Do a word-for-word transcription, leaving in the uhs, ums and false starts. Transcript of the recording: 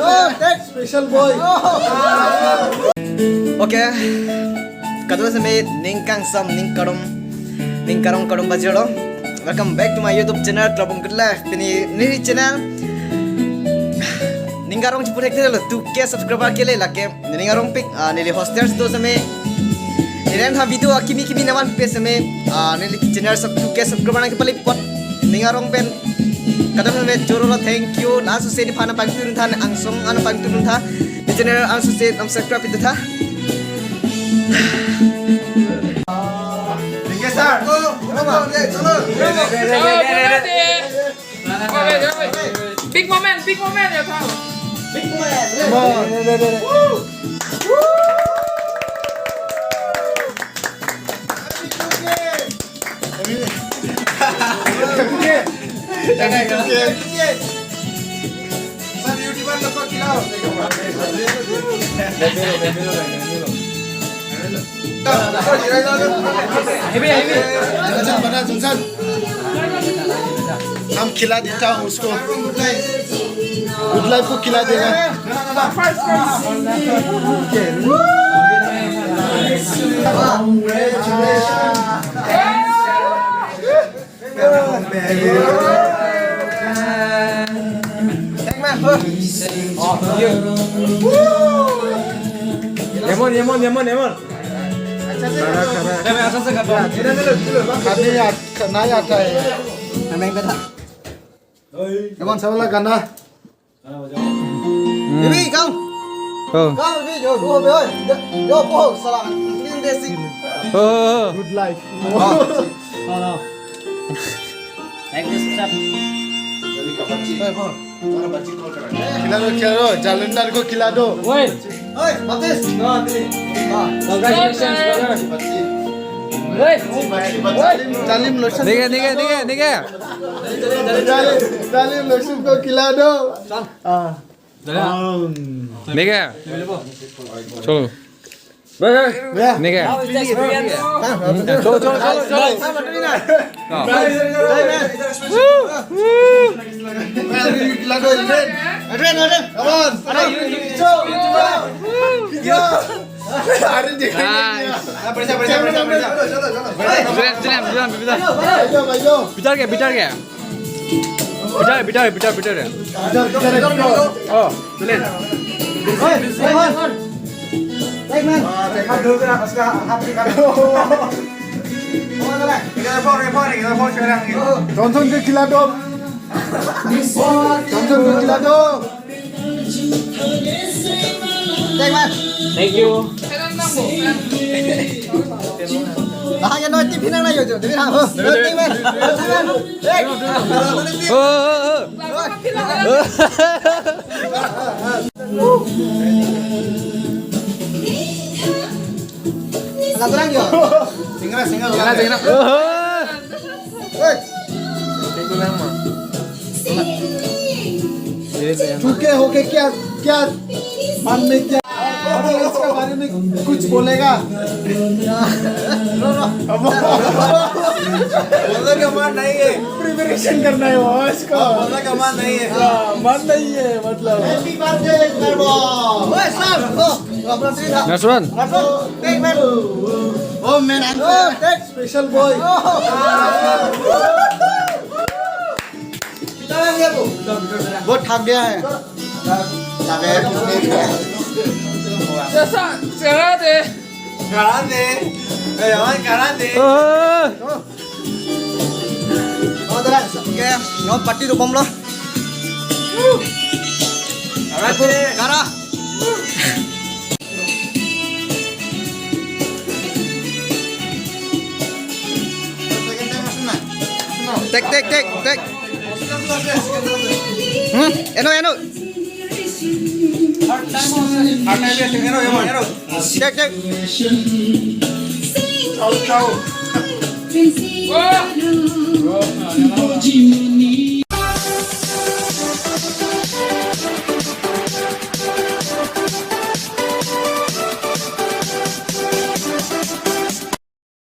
Oh, that special boy. Okay. Kadokave seme ning kangsam, ning karum, ning karong karum pajirlo. Welcome back to my YouTube channel, Trabung Good Life. Pini neli channel ning karong chipu thekthelo, two K subscriber kele lake. Neli arongpik, ah, neli hostel do seme. Neli rent ha video akimi kimi naman pe seme. Ah, neli channel sub two K subscriber nangkepali apot. Neli arong pen. Kadokave seme choro lo, thank you. Laso se nephan nangpangtun tha, angsong an nangpangtun tha. Neli channel angsong se nang subscribe itu tha. Thank you, sir. Big moment, big moment, ya tahu. Big moment. Come on. हम खिला देता हूँ उसको। Good life को खिला देगा। Yamon, yamon, yamon, yamon. खड़ा, खड़ा। अभी आ-, नहीं आता है। Come on, सब लोग गाना। Baby, come. Oh. Come, baby, yo, go, baby. Yo, yo, go, salah. Clean desi. Oh. Good life. Oh. Thank you, sir. खिला दो, खिला दो, जालंधर को खिला दो। Oi. Oi, Baptist. Ah. Congratulations, brother. Oi. Talim lotion। ठीक है, ठीक है, ठीक है, ठीक है। Talim, talim lotion को खिला दो। हाँ। ठीक है। चलो। ठीक है। चलो, चलो, चलो, चलो। Adrian, Adrian, come on, come on। Nice। Adrian, Adrian, Adrian, Adrian। Bitar ke, bitar ke? Bitar, bitar, bitar, bitar ke? Oh, चलिए। Johnson को खिला दो। Johnson को खिला दो। Thank you। Dah, ya, no, tiffin na yo, jo. Tiffin na, oh. Thank you, man. Thank you, man. Hey. Oh, oh, oh। Lagu lagi, ya? Singra, singra, singra, singra। Hey। चूके होके क्या, क्या मन में क्या, अभी इसके बारे में कुछ बोलेगा? बोलने का मन नहीं है। Preparation करना है वो इसको। बोलने का मन नहीं है। हाँ, मन नहीं है, मतलब। Happy birthday, Karbo। ओए, सर, ओ, अपना सीधा। Next one। Next one। Take man। Oh, man, I'm O, take। Special boy। बहुत थक गया है। Sasa, sarade। Karate। Eh, yaman karate। Oh, dah, oke, no party do bomlo। Karate। Kara। Take, take, take, take। Hmm? Eno, eno। Take, take। Ciao, ciao।